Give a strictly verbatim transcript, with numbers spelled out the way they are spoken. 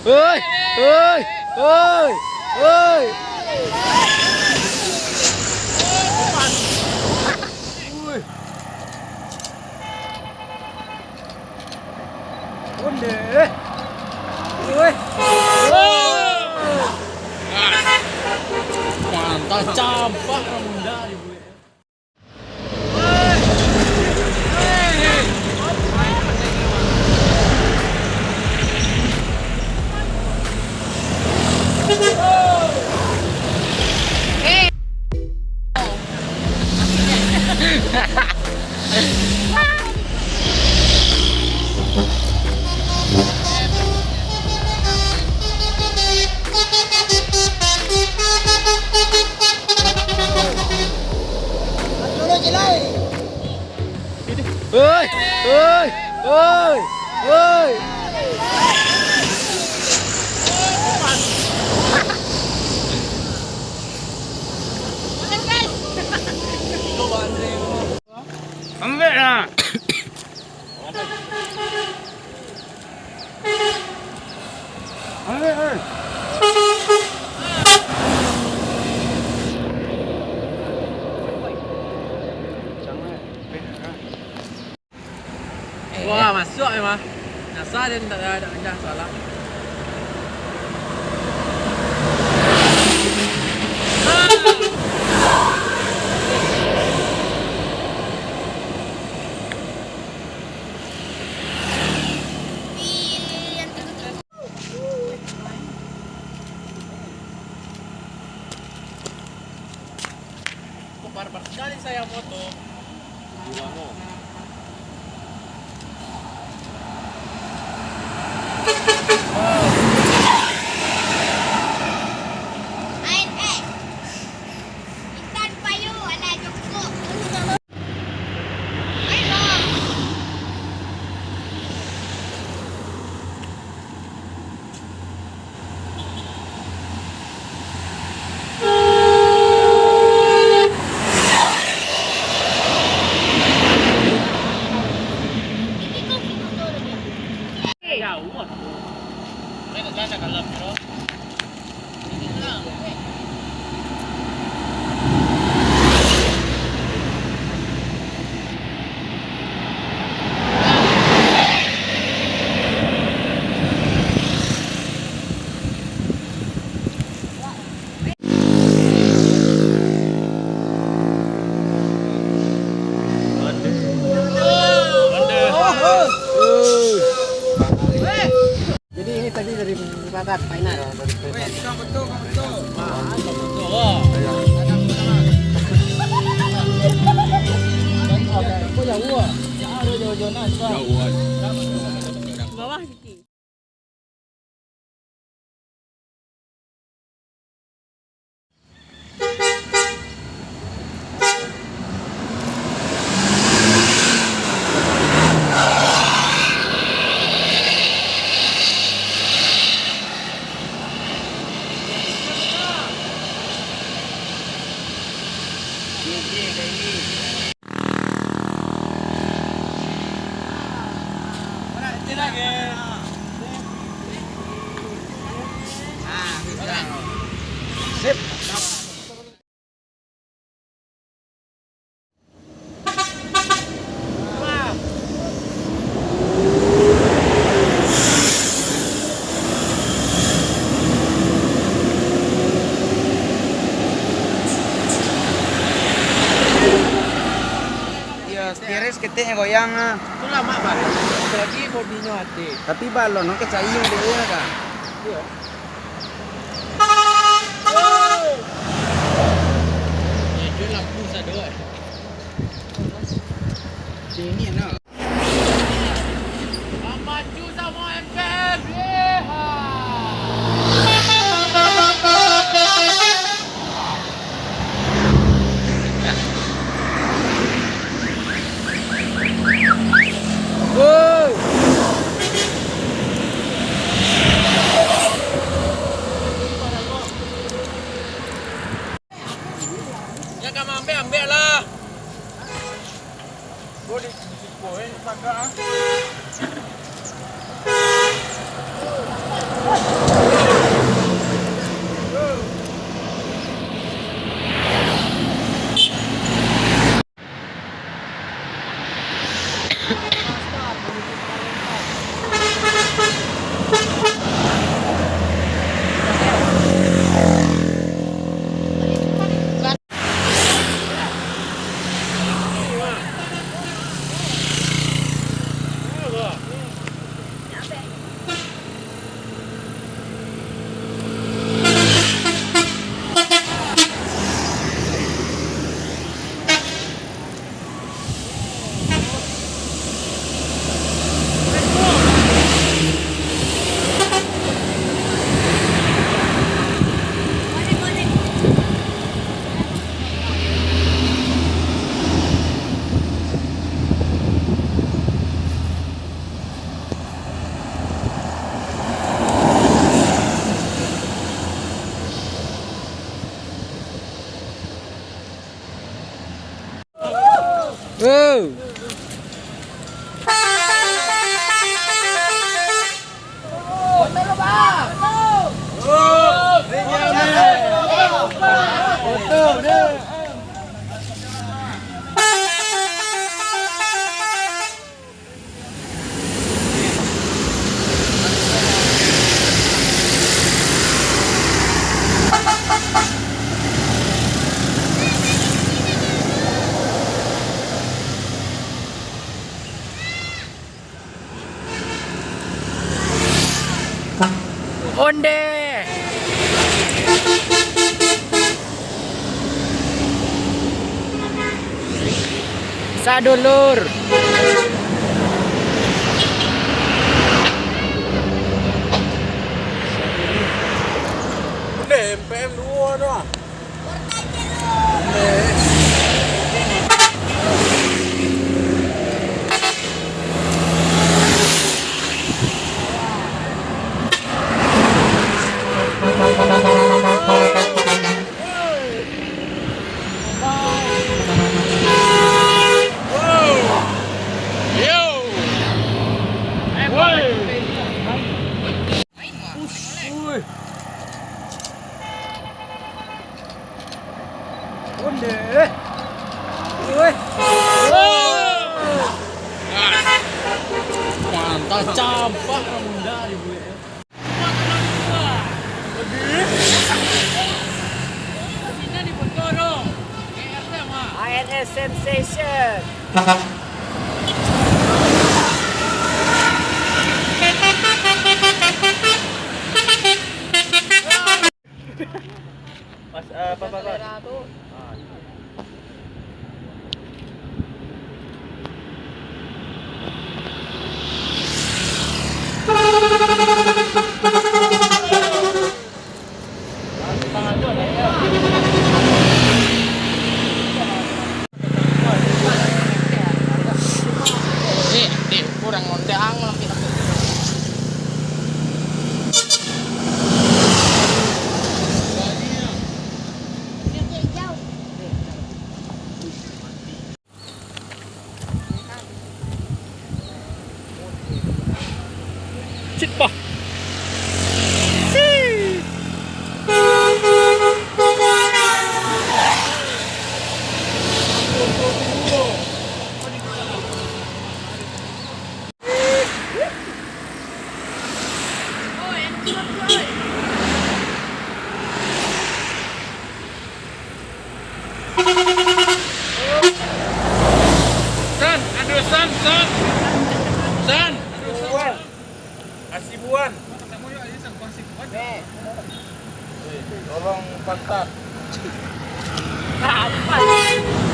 Hei, hei, hei, hei. Onde. Woi. Mantap, campak, Bunda. Hei, hei, hei, hei. Ambek lah. Wah, masuak memang. Nyasal dia minta dah, dah, dah salah. Kok barbar sakali saya moto. Intan payu, alah jongkok. Jadi ini tadi dari Batak, China. Weh, tukang betul, tukang betul. Kok jauh ah? Jauh, jauh, jauh, nah, susah. Jauh, ah. Bawah sikit. Sip. Iyo, steering saketek nyo goyang ah. Itulah mak balon. Lagi bodinyo ade. Tapi balon no kecayang dek iyo kan. Iyo. Iyo, lampu sado eh. Ini enak. Maju samo M P M, yeha. Nyo ka maambiak, ambiaklah. Kok di, di siko, eh, tagak, ah. Wow. Onde. Sadulur. Onde, M P M duo tu ah. Onde. Woi. Mantap, campak. A N S Sensation. Pas, eh, apa, apa, apa? Selera tu. Ah. Eh, eh, kurang ngontek ang lah. Cit, bah. Sii. San, aduh, San, San. San, aduh, San. Asibuan. Weh, tolong pantat. Apa?